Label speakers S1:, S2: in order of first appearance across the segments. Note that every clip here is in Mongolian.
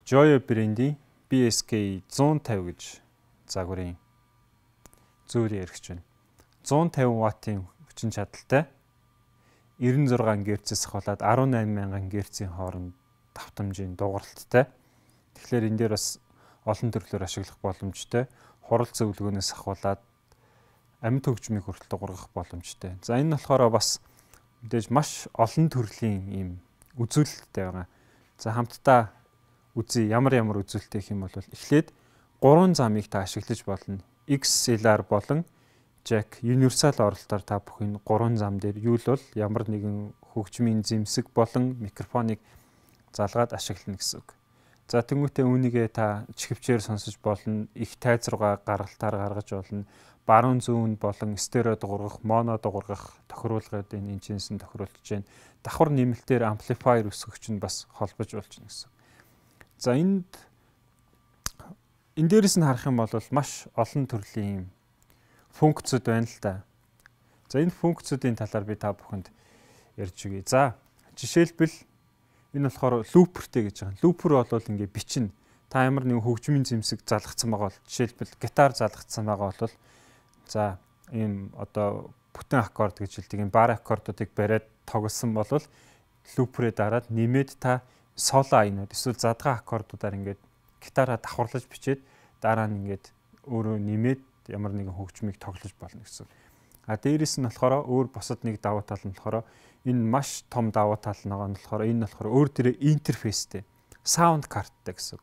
S1: Joyo брендийн BSK 150 гэж загварын зөөрийн эргэж байна. 150 ваттын хүчин чадалтай 96 Гц-ээс ахуулаад 18000 Гц-ийн хооронд давтамжийн дууралттай. Тэгэхээр энэ дээр бас олон төрлөөр ашиглах боломжтой. Хурал зөвлөгөөнөөс ахуулаад амьд хөгжмийг хүртэл дуургах боломжтой. За энэ нь болохоор бас мэдээж маш олон төрлийн ийм үзүүлэлттэй байгаа. За хамтдаа үзье, ямар ямар үзүүлэлттэй гэх юм бол эхлээд гурван замыг та ашиглаж болно. XLR болон jack универсал оролтоор та бүхэн гурван зам дээр юу л бол ямар нэгэн хөгжмийн зэмсэг болон микрофоныг залгаад ашиглана гэсэн үг. За тэнгуүтээ үүнийгээ та чихвчээр сонсож болно, их тайз руугаа гаргалтаар гаргаж болно. Баруун зүүн болон стерео дуургах, моно дуургах тохируулгыг энэ энэчнээс нь тохируулж байна. Давхар нэмэлтээр амплифайер өсгөгч нь бас холбож болж байна гэсэн. За энд энэ дээрээс нь харах юм бол маш олон төрлийн функцүүд байна л да. За энэ функцүүдийн талаар би та бүхэнд ярьж өгье. За жишээлбэл энэ болохоор looper-тэй гэж байгаа. Looper бол ингээ бичин. Та ямар нэгэн хөгжмийн зэмсэг залгацсан байгаа бол жишээлбэл гитар залгацсан байгаа бол за ийм одоо бүтэн аккорд гэж хэлдэг юм бар аккордуудыг бариад тоглосон бол looper-ээ дараад нэмээд та соло аянууд эсвэл задгаа аккордуудаар ингээд гитараа давхарлаж бичээд дараа нь ингээд өөрөө нэмээд ямар нэгэн хөгжмийг тоглож болно гэсэн. А дээрэс нь болохоор өөр бусад нэг давуу тал нь болохоор энэ маш том давуу тал нэг нь болохоор энэ болохоор өөр дээрээ интерфейстэй sound card-тай гэсэн.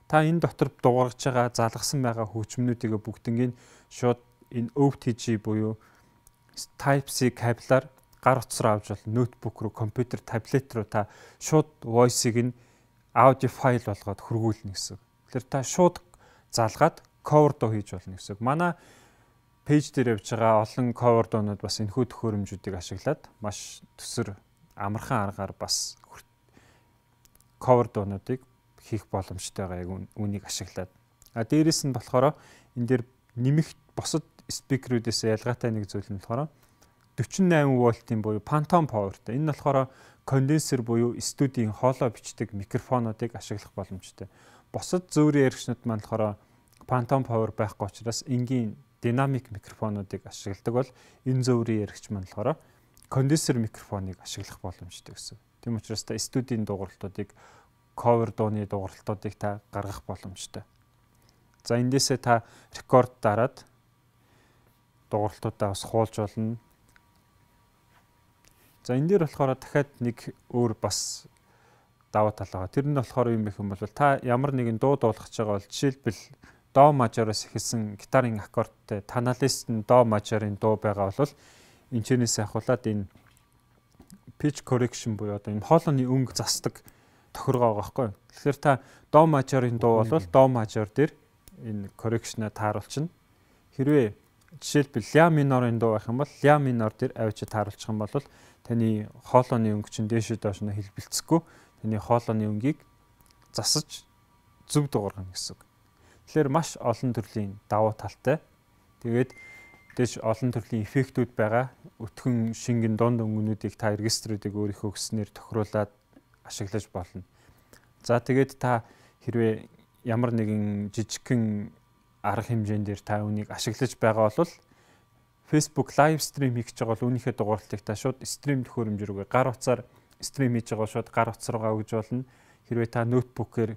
S1: Та энэ дотор дуургаж байгаа залгасан байгаа хөгжмнүүдийг бүгднийг шууд энэ OTG буюу Type-C кабелаар гар утас руу авч болно. Ноутбук руу, компьютер, таблет руу та шууд voice-ыг нь аудио файл болгоод хөргүүлнэ гэсэн. Тэгэхээр та шууд залгаад cover дуу хийж болно гэсэн. Манай page дээр явж байгаа олон cover дуунууд бас энэхүү төхөөрөмжүүдийг ашиглаад маш төсөр амархан аргаар бас cover дуунуудыг хийх боломжтой байгаа яг үүнийг ашиглаад. А дээрэс нь болохоор энэ дээр нэмэх бусад спикерүүдээс ялгаатай нэг зүйл нь болохоор 48 вольтын буюу phantom power-тай. Энэ нь болохоор конденсер буюу студийн хоолой бичдэг микрофонуудыг ашиглах боломжтой. Бусад зөөрийн яригчнууд маань болохоор phantom power байхгүй учраас энгийн динамик микрофонуудыг ашигладаг бол энэ зөөрийн яригч маань болохоор конденсер микрофоныг ашиглах боломжтой гэсэн. Тийм учраас та студийн дууралтуудыг, cover дууны дууралтуудыг та гаргах боломжтой. За эндээсээ та рекорд дараад дууралтуудаа бас хуулж болно. За энэ дээр болохоор дахиад нэг өөр бас давуу тал байгаа. Тэр нь болохоор юм бэ юм бол та ямар нэгэн дуу дуулах гэж байгаа бол жишээлбэл до мажороос эхэлсэн гитарын аккордтой тоналист нь до мажорын дуу байгаа бол энэчнээс ахуулаад энэ pitch correction буюу одоо энэ хоолойны өнгө засдаг тохиргоо байгаа байхгүй. Тэгэхээр та до мажорын дуу бол до мажор дээр энэ correction-а тааруулчихна. Хэрвээ жишээлбэл ля минорын дуу байх юм бол ля минор дээр авчи тааруулчих юм бол таны хоолойны өнгө чинь дээшээ доош нь хэлбэлцэхгүй таны хоолойны өнгийг засаж зөв дуугаргана гэсэн үг. Тэгэхээр маш олон төрлийн давуу талтай. Тэгээд дээш олон төрлийн эффектүүд байгаа. Өтгөн шингэн дунд өнгөнүүдийг та регистрүүдийг өөрийнхөө хүссэнээр тохируулаад ашиглаж болно. За тэгээд та хэрвээ ямар нэгэн жижигхэн арга хэмжээн дээр та үүнийг ашиглаж байгаа бол Facebook live stream хийх гэж байгаа бол үүнийхээ дугаарлалтыг та шууд stream төхөөрөмж рүүгээ гар утсаар stream хийж байгаа шууд гар утас руугаа өгж болно. Хэрвээ та ноутбукээр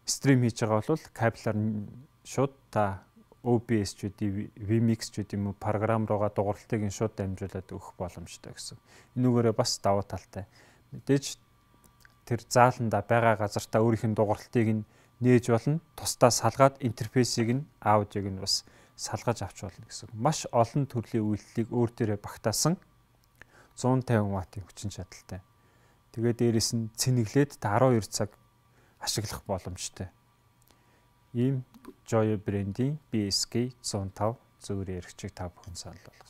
S1: stream хийж байгаа бол кабелаар шууд та OBS ч үгүй vMix ч үгүй юм уу програм руугаа дугаарлалтыг нь шууд дамжуулаад өгөх боломжтой гэсэн. Энүүгээрээ бас давуу талтай. Мэдээж тэр зааланда байгаа газартаа өөрийнх нь дугаарлалтыг нь нээж болно. Тусдаа салгаад интерфейсийг нь аудиог нь бас салгаж авч болно гэсэн. Маш олон төрлийн үйлдэлийг өөр дээрээ багтаасан 150 ваттын хүчин чадалтай. Тэгээ дээрэс нь цэнэглээд 12 цаг ашиглах боломжтой. Ийм Joyo брендийн BSK 105 зөөр яригчийг та бүхэн санал болгож